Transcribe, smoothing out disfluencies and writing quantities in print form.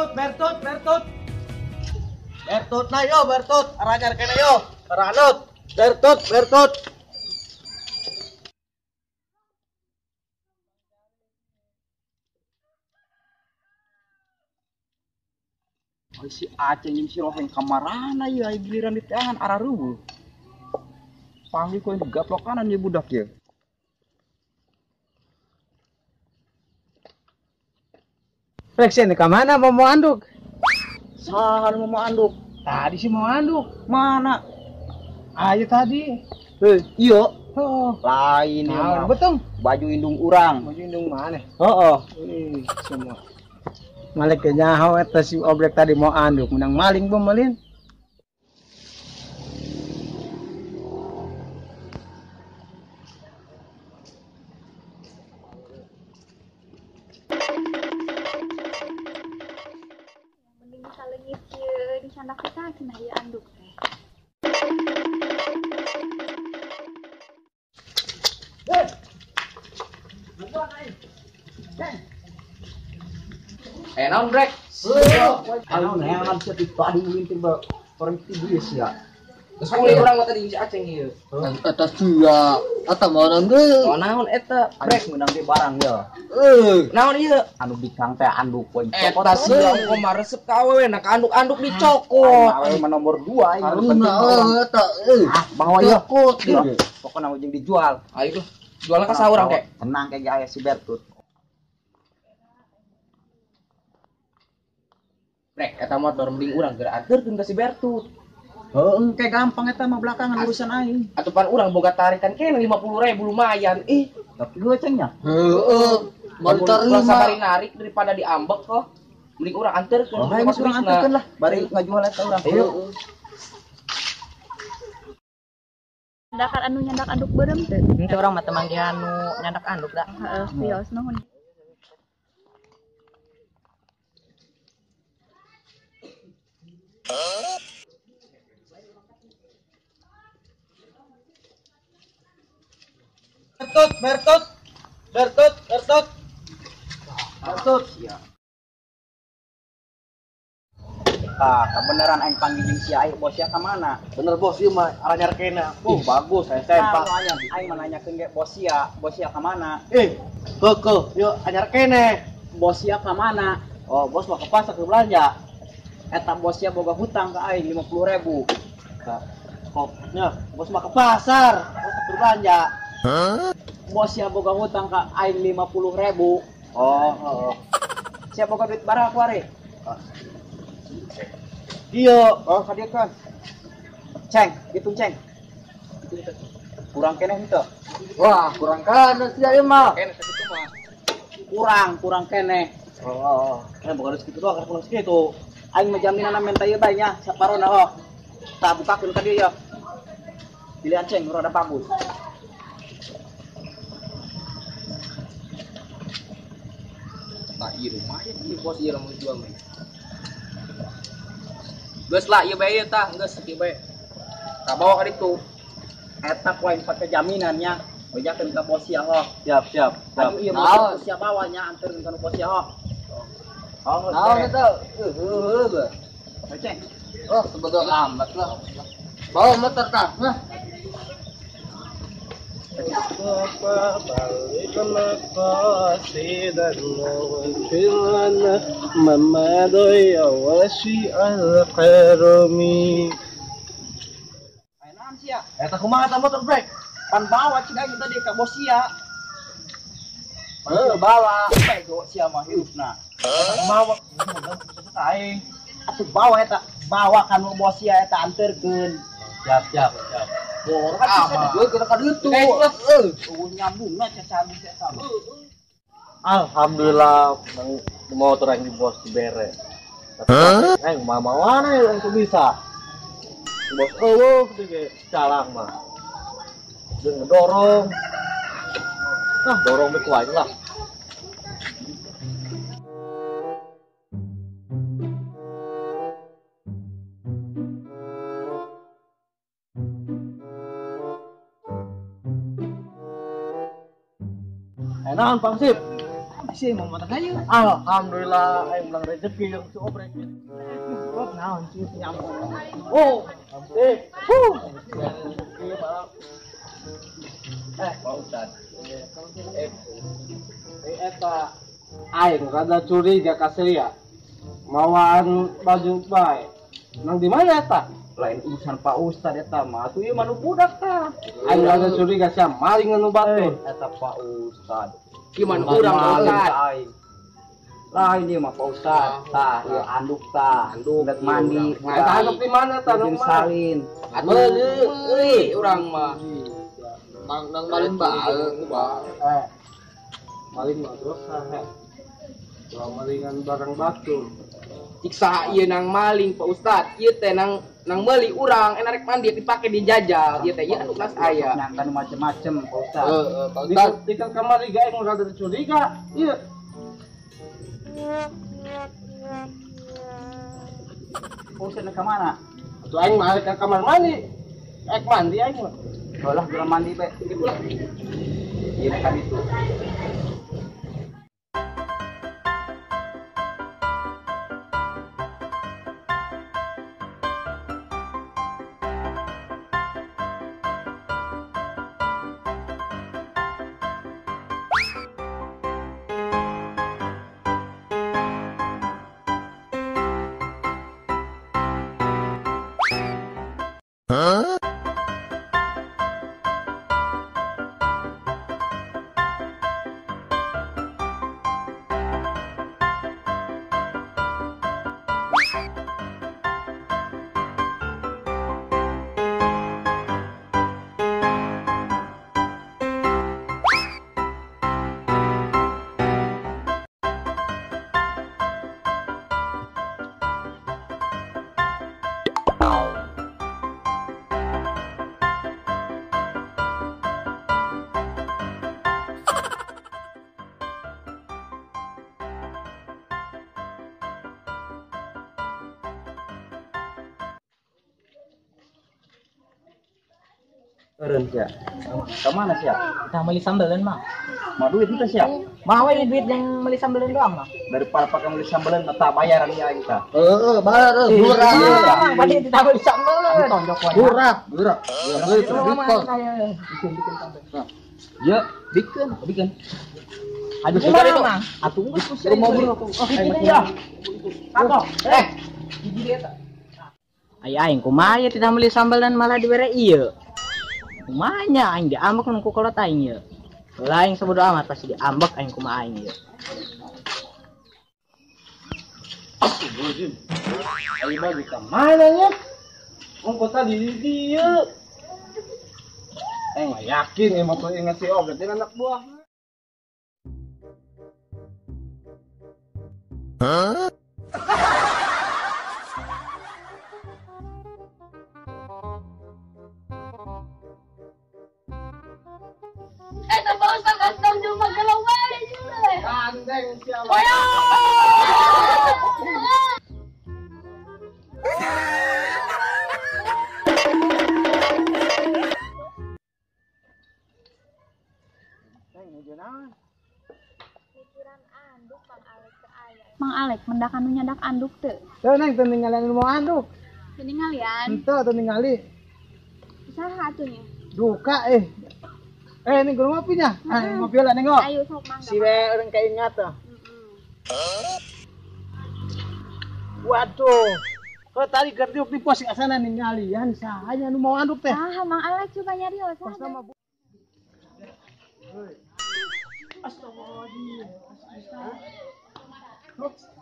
Bertut, Bertut, Bertut. Bertut na yo, Bertut. Aranyar kene yo. Aranut. Bertut, Bertut. Oh, si Aceng jeung si Roheng kamarana ieu aya giliran di teangan arareuweuh. Panggil ku gaplokanan ieu budak ieu. Rek sih ka mana mau mau anduk? Saha nu mau anduk? Tadi sih mau anduk. Mana? Ayo tadi. Heh, iya. Heeh. Lain ieu mah. Betul. Baju indung urang. Baju indung mana? Heeh. Ih, semua. Malik nyaho eta si oblek tadi mau anduk menang maling bom malin. Mending saleungit ieu dicandak pisan cenah ieu anduk teh. Eh naon brek? Anu neangan sia ti tadi ngulintir ba orang ti geus sia. Geus mulai urang mah tadi si Aceng ieu. Eta sia, eta mau naon deui? Oh naon eta Brek meunang di barang ye. Naon ieu? Anu bikang teh anduk poe. Eta sia kumaha resep ka awewe na ka anduk-anduk dicokot. Awewe mah nomor 2 aing Anu eta euy. Ah, bawa ieu. Cokot. Pokona ujung dijual. Ayo jualna ka saha urang ke? Tenang kayak aya si Bertut. Brek eta motor mending urang geura anterkeun ka si Bertut. Heuh, engke gampang eta mah belakangan urusan aing. Atuh pan urang boga tarikan kene 50.000 lumayan. Ih, tapi gua cengnya. Heeh, mun terima. Sabari narik daripada diambek kok. Mending urang anterkeun. Oh, ayo urang anterkeun lah, bari ngajual eta urang. Ayo. Nyandakan anu nyandak anduk beureum teu? Henteu urang mah teu manggihan nu nyandak anduk da. Heeh, wios nuhun. Bertut, Bertut. Bertut, Bertut. Bertut. Sia. Ah, kebenaran aing panggil jeung sia aing bos sia ka mana? Bener bos ieu mah aranyar kena. Bagus saya sempak. Aing mah nanyakeun ge bos sia ka mana? Eh, keke, yuk anyar kene. Bos sia ka mana? Oh, bos mah ke pasar ke belanja. Eta bos sia boga hutang ka aing 50.000. Kok nya, bos mah ke pasar, bos ke belanja. Bos sia boga hutang ka aing 50.000. Oh, oh. Sia boga duit barang kuari. Iya, oh ka dieu kan. Ceng, hitung ceng. Kurang keneh henteu? Wah, kurang kana sia ieu mah. Keneh sakitu mah. Kurang keneh. Oh, eh bukan segitu doang, kurang segitu. Aing mah jaminanna menta ieu bae nya, saparona oh. Tah bukakeun ka dieu ya. Pilihan ceng rada bagus. Tah ieu lumayan ieu bos ieu lamun jual mah. Geus lah ieu bae ieu tah, geus sakieu bae. Tah bawa ka ditu. Eta ku aing pake jaminan nya. Bejakeun ka bos sia oh. Siap, siap, siap. Aduh ieu bos sia bawa nya anterkeun ka bos sia oh. Oh, naon eta? Heuh, heuh. Ceng. Oh, sebetulnya amat lah. Bawa motor tah. Nah. Ayo naon sia? Eta kumaha eta motor brek? Pan bawa cing aing tadi ka bos sia. Heuh, bawa. Bego sia mah hirupna. Eta kumaha aing? Atuh bawa eta, bawa kan bos sia eta anterkeun. Siap, siap, siap. Borok ah, gue kena ka ditu. Heuh, nyambungna cacan eta mah. Alhamdulillah motor yang di bos dibere. Aing mah mawana ya langsung bisa. Bos eueuh ge calang mah. Jeung ngedorong. Ah, dorong we ku aing lah. Naon Pangsip? Sih mau motor aja. Alhamdulillah aing menang rezeki jeung si Obrek. Oh, naon sih nyambung. Oh, sip. Huh. Pak Ustad. Eta aing rada curiga ka sia. Mawaan baju bae. Nang di mana eta? Lain urusan Pak Ustad eta mah atuh ieu mah nu budak tah. Aing rada curiga sia maling anu batur. Eta Pak Ustad. Ieu mah urang Pak Ustad. Lain ieu mah Pak Ustad. Tah, ieu anduk tah. Anduk mandi. Eta anduk di mana tah? Jeung salin. Atuh meuli urang mah. Nang maling bae. Maling mah dosa he. Kalau malingan barang batur. Cik saha ieu nang maling Pak Ustad. Ieu teh nang meuli urang enak rek mandi dipake dijajal. Ieu teh ieu anu kelas aya. Nyangka nu macem-macem Pak Ustad. Heeh, Pak Ustad. Di kamar ge aing rada curiga. Ieu. Pak Ustad ka mana? Atuh aing mah ka kamar mandi. Aing mandi aing mah. Olah belum mandi be. Ulah. Ieu kan itu. Huh? Eureun sia. Ka mana sia? Tah meuli sambeleun mah. Mau duit itu sia. Mau we duit yang meuli sambeleun doang mah. Daripada pakai meuli sambeleun tah bayaran ieu aing tah. Heeh, bayar murah. Bade titah meuli sambeleun. Tonjok wae. Murah, murah. Ya, bikeun, bikeun. Aduh, sudah itu mah. Atuh geus ku sia. Rumah buru. Ya. Kato. Hiji deui eta. Ai aing kumaha ieu titah meuli sambeleun malah dibere ieu. Kumanya aing diambek nu ku kolot aing ieu. Lain sabodo amat pasti diambek aing kumaha aing ieu. Astagfirullahaladzim. Aing baju ka mana nya? Ongko tadi di dieu. Aing mah yakin ieu motor ingat si Obet jeung anak buah. Huh? Eta Pak Ustad kastong jelema gelo wae. Gandeng sia. Mikiran anduk Mang Alek teu aya. Mang Alek mendak anu nyandak anduk teu? Teu neng teu ningalian nu mau anduk. Teu ningalian. Henteu teu ningali. Saha atuh nya? Duka ini guru ngopi nya. Ah, ngopi lah nengok. Ayo sok mangga. Si we urang kaingat tuh. Waduh. Kau tadi kerdiuk di pos asana ningalian saha nya nu mau anduk teh. Ah, Mang Alek coba nyarios saha. Astagfirullahaladzim.